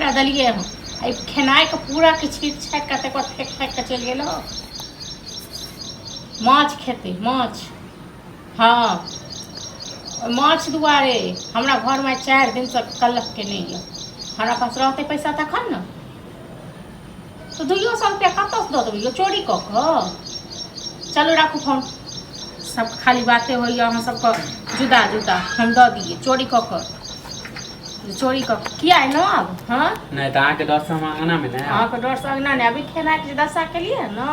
रुपैआ देलियै हँ, एहि खेनाइके पूरा के छीट छाटि कऽ तकर बाद फेक फाकि कऽ चलि गेल हँ। माछ खेतै माछ। हँ, ओहि माछ दुआरे हमरा घरमे आइ 4 दिनसँ कलह केने यऽ। हमरा पास रहतै पैसा तखन ने। तऽ 200 रुपैआ कतऽसँ दऽ देबै यौ, चोरी कऽ कऽ? चलू राखू फोन। सब खाली बाते होइए अहाँ सबके जुदा जुदा। हम दऽ दियै चोरी कऽ कऽ? चोरी कऽ कऽ किया एलहुँ आब? हँ नहि तऽ अहाँके डरसँ हम अङ्गनामे नहि आयब। अहाँके डरसँ अङ्गना नहि अभी। खेनाइके जे दशा केलियै ने,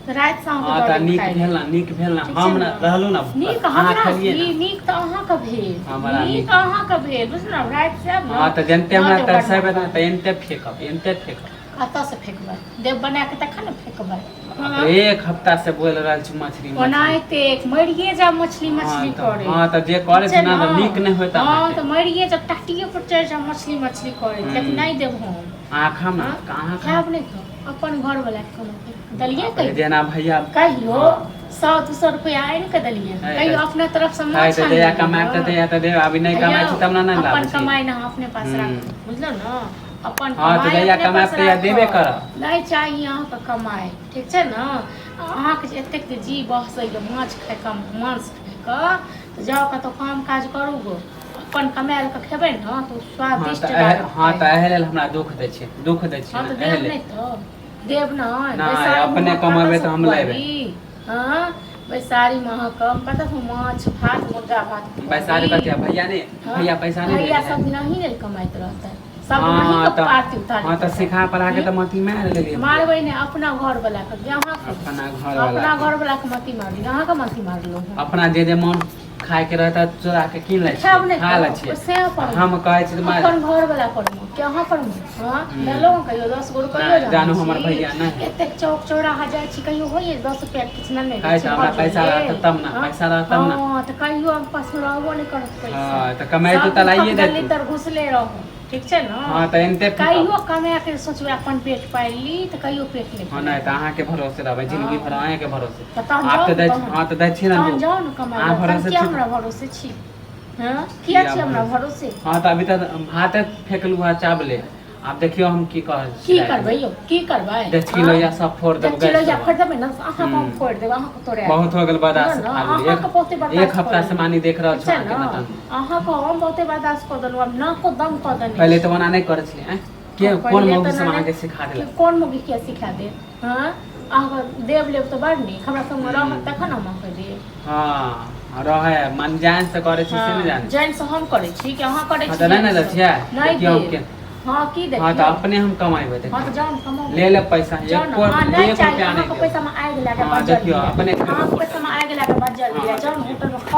तऽ रातिसँ अहाँके हँ दऽ तऽ देब नीक खाइ भेल लेल। ने, नीक भेल ने। ठीक छै हम ने? रहलहुँ ने। नीक अहाँ हमरा खेलियै की ने। नीक तऽ अहाँके भेल। हमरा नीक नीक अहाँके भेल, बुझलहुँ ने? राति से आयब ने। हँ तऽ जनते दऽ हमरा देब तरसेबै बढ़िआँ। ने तऽ एनते फेकब, एनते फेकब। कतऽसँ फेकबै? देव बना कऽ तखन ने फेकबै। हँ, एक हफ्ता से बोल रहल छी मछली मछली। ओनाहिते मरिए जाब मछली मछली हँ तऽ करे। हँ तऽ जे करै ठीक छी छै ने ने? तऽ नीक नहि होइत हँ अहाँके। तऽ मरिए जाब, टाटिए पर चढ़ि जाब मछली मछली करे, लेकिन नहि देब हम। अहाँ खाउ ने। हँ? अहाँ खाउ। खायब नहि तऽ अपन घर वाला के कहलहुँ, देलियै बाप रे, कहियो? जेना भैया कहियो हँ। 100-200 रुपया आनि कऽ देलियै? है कहियो तऽ अपना तरफसँ है माछ तऽ आनि जहिया देलियै? कमायब तऽ तहिया तऽ देब। अभी नहि कमाइ छी यौ तब ने नहि अपन लाबै छी। कमाइ ने अहाँ अपने पास राखू, बुझलहुँ ने? अपन हँ तऽ कमाइ जहिया अपने कमायब पास तहिया देबे राखब। करब। नहि चाही अहाँके कमाइ, ठीक छै ने? अहाँके जे एतेक जे जी बहसैए माछ खाइके, मांस खाइके, तऽ जाउ कतहु काम काज करू गो। अपन कमायल के खेबै ने तऽ ओ हँ स्वादिष्ट तऽ लागत हँ तऽ खायमे। एहि लेल हमरा दुःख दै छियै, दुःख दै छियै हँ ने तऽ एहि देब लेल। नहि तऽ देब नहि। नहि, बैसारीमे अपने अहाँ कमेबै कतऽसँ तऽ हम लेबै। खुआबी? हँ, बैसारीमे अहाँके हम कतऽसँ माछ भात मुर्गा भात बैसारी खुआबी? कथी भैया नहि? हँ? भैया पैसा नहि भैया भेजै सब है? दिन अहीं ने कमाइत रहतै, सब दिन अहीं हँ के तऽ आरती उतारैत हँ तऽ रहतै। सिखा पढ़ा के तऽ मती मारि लेलियै भैया। मारबै नहि अपना घर वाला के अहाँके। अपना घर वाला अपना के। घर वाला के मती मारली, अहाँके मती मारलहुँ हम? अपना जे जे मन खाय के रहता चोरा के कीन लै खायब छियै, नहि खा लै तऽ छियै। से आ पर हम कहै छी तऽ मारि अपन घर वाला पर मे कि अहाँ पर मे? हँ, देलहुँ कहियो 10 गो रुपैयो? नहि जानै जानू हमर छी भैया नहि। एतेक चौक चौराहा जाइ छी, कहियो होइए 10 रुपैआ किछु नेने है छी तऽ हमरा घर पैसा लेल? रहतै तब ने। हँ? पैसा रहत तब ने। हँ तऽ कहियो हम पास रहबो नहि करत पैसा। हँ तऽ कमाइ सब तऽ दिन लाइए गली देतू। तर घुसले रहू, ठीक छै ने? हँ तऽ एनते फेकब। कहियो कमा के सोचबै अपन पेट पालि ली तऽ कहियो पेट नहि हँ, नहि पलत। तऽ अहाँके भरोसे रहबै जिंदगी भर, अहाँके भरोसे। तऽ तहन आब जाउ तऽ ने दै तहन। हँ तऽ दै छी ने। तहन जाउ ने कमाइ अहाँ लए। तहन भरोसे किया छी हमरा भरोसे छी? हँ, किया किया छी हमरा भरोसे? भरोसे? हँ तऽ अभी तऽ भाते फेकलू हँ चावले। आब देखियौ हम की कहै छी। की रातिमे करबै यौ, की करबै? डेचकी हँ? लोहिया सब फोड़ देब, डेचकी गैस लोहिया सब। फोड़ि देबै ने, अहाँके हम फोड़ि देब, अहाँके तोड़ायब। बहुत हो गेल बर्दाश्त। बुझलहुँ ने? खाली एक अहाँके बहुते एक बर्दाश्त कऽ हफ्ता से लेलहुँ, मानी देख रहल ठीक छौ छै अहाँके ने? नटंकी। अहाँके हम बहुते बर्दाश्त कऽ देलहुँ, आब नाको दम कऽ देने पहिले छी। तऽ ओना नहि करै छलियै। आँय के कोन पहिले मौगी तऽ सब नहि अहाँके सिखा देलक? कोन मौगी किया सिखा देत? हँ, अहाँके देब लेब तऽ बड़ नीक। हमरा संगमे रहत तखन हम अहाँके देब। हँ, रहै मन जान से करै छी से नहि हँ, जानै छी। जानि से हम करै छी कि अहाँ करै हँ छी तऽ नहि जानि ने दै से? छियै। नहि देखियौ हम देब। के हँ, की हँ तऽ देखियौ? अपने हम कमेबै। हँ तऽ देखियौ, जाउ ने कमाउ। ले लेब पैसा। जाउ ने। एको हँ, नहि एक चाही रुपया नहि अहाँके देब। पैसामे आगि लए कऽ हँ बजल देखियौ यऽ अपने खेबै अहाँके होटलमे। पैसामे आगि लए कऽ बजल हँ यऽ। जाउ ने देखियौ। होटलमे खाउ।